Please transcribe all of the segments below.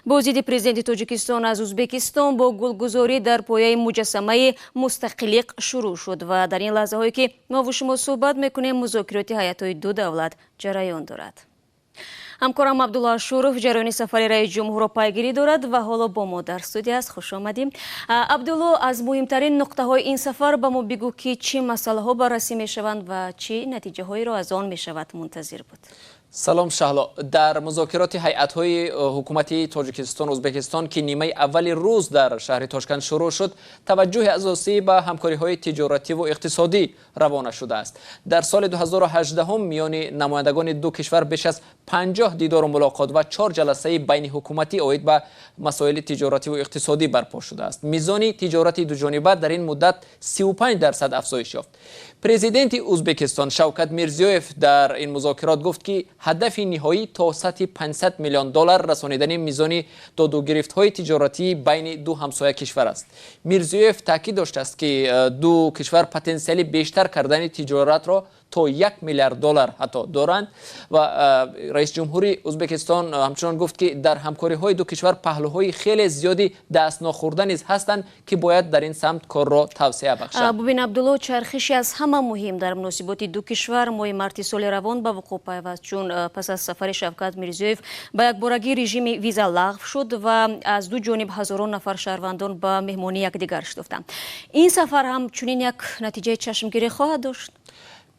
Боздиди Президенти Тоҷикистон аз Узбекистон бо гулгузорӣ дар пояи муҷассамаи Мустақилиқ шурӯъ шуд ва дар ин лаҳзаҳое, ки мову шумо суҳбат мекунем, музокироти ҳайатҳои ду давлат ҷараён дорад. Ҳамкорам Абдулло Ашуров ҷараёни сафари раиси ҷумҳурро пайгирӣ дорад ва ҳоло бо мо дар студия аст. Хуш омадем, Абдулло. Аз муҳимтарин нуқтаҳои ин сафар ба мо бигӯ, ки чӣ масъалаҳо баррасӣ мешаванд ва чӣ натиҷаҳоеро аз он мешавад мунтазир буд. Салом, Шаҳло. Дар музокироти ҳайатҳои ҳукумати Тоҷикистон, Ӯзбекистон, ки нимаи аввали рӯз дар шаҳри Тошканд шурӯъ шуд, таваҷҷӯҳи асосӣ ба ҳамкориҳои тиҷоративу иқтисодӣ равона шудааст. Дар соли 2018 миёни намояндагони ду кишвар беш аз 50 дидору мулоқот ва чор ҷаласаи байниҳукуматӣ оид ба масоили тиҷоративу иқтисодӣ барпо шудааст. Мизони тиҷорати дуҷониба дар ин муддат 35% афзоиш ёфт. Президенти Ӯзбекистон Шавкат Мирзиёев дар ин музокирот гуфт, ки ҳадафи ниҳоӣ то сатҳи 500 миллион доллар расонидани мизони додугирифтҳои тиҷоратии байни ду ҳамсоя кишвар аст. Мирзиёев таъкид доштааст, ки ду кишвар потенсиали бештар кардани тиҷоратро то 1 миллиард доллар ҳатто доранд. Ва раиси ҷумҳури Ӯзбекистон ҳамчунон гуфт, ки дар ҳамкориҳои ду кишвар паҳлӯҳои хеле зиёди дастнохӯрда низ ҳастанд, ки бояд дар ин самт корро тавсеа бахшанд. Бубин, Абдулло, чархиши аз ҳама муҳим дар муносиботи ду кишвар моҳи марти соли равон ба вуқӯъ пайваст, чун пас аз сафари Шавкат Мирзиёев ба якборагӣ режими виза лағв шуд ва аз ду ҷониб ҳазорон нафар шаҳрвандон ба меҳмонии якдигар шитофтанд. Ин сафар ҳам чунин як натиҷаи чашмгирӣ хоҳад дошт?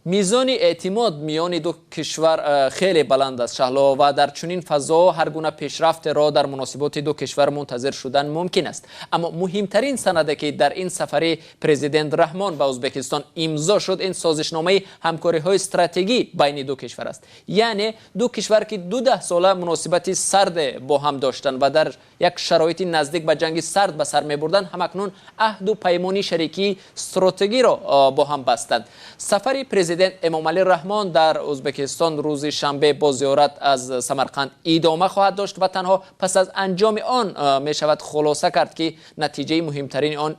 Мизони эътимод миёни ду кишвар хеле баланд аст, Шаҳло, ва дар чунин фазо ҳар гуна пешрафтеро дар муносиботи ду кишвар мунтазир шудан мумкин аст. Аммо муҳимтарин санаде, ки дар ин сафари президент Раҳмон ба Ӯзбекистон имзо шуд, ин созишномаи ҳамкориҳои стратегӣ байни ду кишвар аст. Яъне ду кишвар, ки ду даҳсола муносибати сарде бо ҳам доштанд ва дар як шароити наздик ба ҷанги сард ба сар мебурданд, ҳамакнун аҳду паймони шарикии стратегиро бо ҳам бастанд. Сафари президент Эмомалӣ Раҳмон дар Ӯзбекистон рӯзи шанбе бо зиёрат аз Самарқанд идома хоҳад дошт ва танҳо пас аз анҷоми он мешавад хулоса кард, ки натиҷаи муҳимтарини он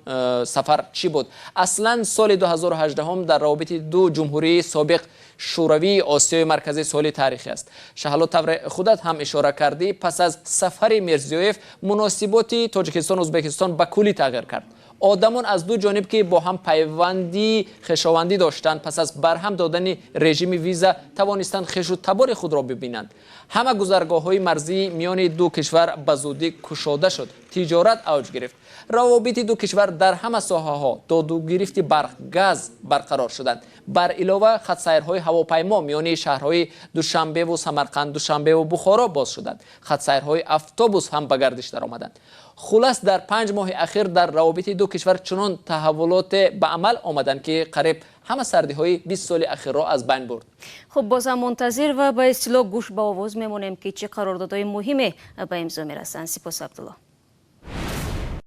сафар чӣ буд. Аслан соли 2018 дар равобити ду ҷумҳурии собиқ шӯравии Осиёи Марказӣ соли таърихӣ аст. Шаҳло, тавре худат ҳам ишора кардӣ, пас аз сафари Мирзиёев муносиботи Тоҷикистон, Ӯзбекистон ба куллӣ тағйир кард. Одамон аз ду ҷониб, ки бо ҳам пайванди хешовандӣ доштанд, пас аз барҳам додани режими виза тавонистанд хешу табори худро бибинанд. Ҳама гузаргоҳҳои марзии миёни ду кишвар ба зудӣ кушода шуд, тиҷорат авҷ гирифт, равобити ду кишвар дар ҳама соҳаҳо, додугирифти барқ, газ барқарор шуданд. Бар илова, хатсайрҳои ҳавопаймо миёни шаҳрҳои Душанбеву Самарқанд, Душанбеву Бухоро боз шуданд, хатсайрҳои автобус ҳам ба гардиш даромаданд. Хулас, дар 5 моҳи ахир дар равобити ду кишвар чунон таҳаввулоте ба амал омаданд, ки қариб ҳама сардиҳои 20 соли ахирро аз байн бурд. Хуб, бозам мунтазир ва ба истилоҳ гӯш ба овоз мемонем, ки чӣ қарордодҳои муҳиме ба имзо мерасанд. Сипос, Абдулло.